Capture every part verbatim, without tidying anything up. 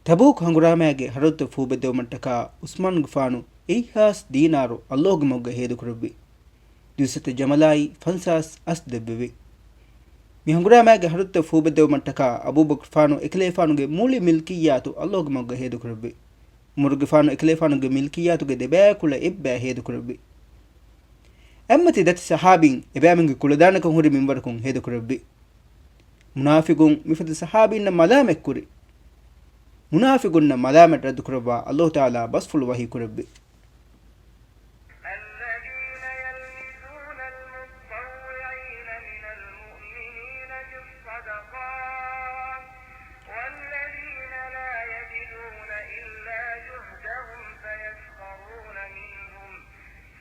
ތަބޫކު ހަނގުރާމައިގެ ހަރަދުތައް ފޫބެއްދެވުމަށްޓަކާ ޢުސްމާނުގެފާނު އެއްހާސް ދީނާރު ﷲގެ މަގުގަ ހޭދަކުރެއްވި. ދުއިސައްތަ ޖަމަލާއި ފަންސާސް އަސް ދެއްވެވި. މި ހަނގުރާމައިގެ ހަރަދުތައް ފޫބެއްދެވުމަށްޓަކާ އަބޫބަކުރުފާނު އެކަލޭފާނުގެ މުޅި މިލްކިއްޔާތު ﷲގެ މަގުގަ ހޭދަކުރެއްވި. ޢުމަރުގެފާނު އެކަލޭފާނުގެ މިލްކިއްޔާތުގެ ދެބައިކުޅަ އެއްބައި ހޭދަކުރެއްވި. އެއްމަތި ދަތި ސަހާބީން އެބައިމީހުންގެ ކުޅަދާނަކަން ހުރި މިންވަރަކުން ހޭދަކުރެއްވި. މުނާފިގުން މިފަދަ ސަހާބީންނަށް މަލާމަތްކުރި. މުނާފިގުންނަށް މަލާމަތް ރައްދުކުރައްވާ ﷲ ތަޢާލާ ބަސްފުޅު ވަޙީކުރެއްވި. الذين يلمزون المطوعين من المؤمنين في الصدقات والذين لا يجدون إلا جهدهم فيسخرون منهم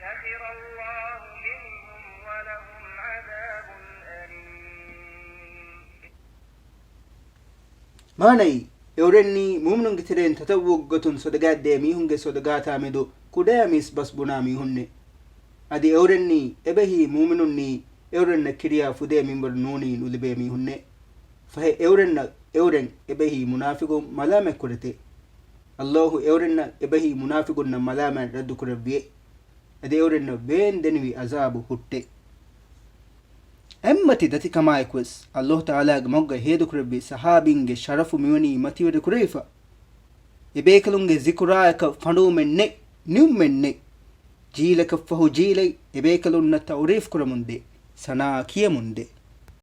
سخر الله منهم ولهم عذاب أليم. މާނައީ، އެއުރެންނީ މުއުމިނުންގެ ތެރެއިން ތަޠައްވުޢުގެ ގޮތުން ޞަދަޤާތް ދޭ މީހުންގެ ޞަދަޤާތާ މެދު ކުޑައިމީސް ބަސް ބުނާ މީހުންނޭ. އަދި އެއުރެންނީ އެބަހީ މުއުމިނުންނީ އެއުރެންނަށް ކިރިޔާ ފުދޭ މިންވަރު ނޫނީ ނުލިބޭ މީހުންނޭ. ފަހެ އެއުރެންނަށް އެއުރެން އެބަހީ މުނާފިޤުން މަލާމަތްކުރެތޭ. ﷲ އެއުރެންނަށް އެބަހީ މުނާފިޤުންނަށް މަލާމާތް ރައްދުކުރެއްވިއޭ. އަދި އެއުރެންނަށް ވޭން ދެނިވި ޢަޒާބު ހުއްޓޭ. އެއްމަތި ދަތިކަމާއެކުވެސް ﷲ ތަޢާލާގެ މަގުގަ ހޭދަކުރެއްވި ޞަޙާބީންގެ ޝަރަފު މިވަނީ މަތިވެރިކުރެވިފަ. އެބޭކަލުންގެ ޒިކުރާއަކަށް ފަނޑުވުމެއް ނެތް، ނިމުމެއް ނެތް. ޖީލަކަށްފަހު ޖީލެއް އެބޭކަލުންނަށް ތަޢުރީފު ކުރަމުންދޭ، ސަނާ ކިޔަމުންދޭ.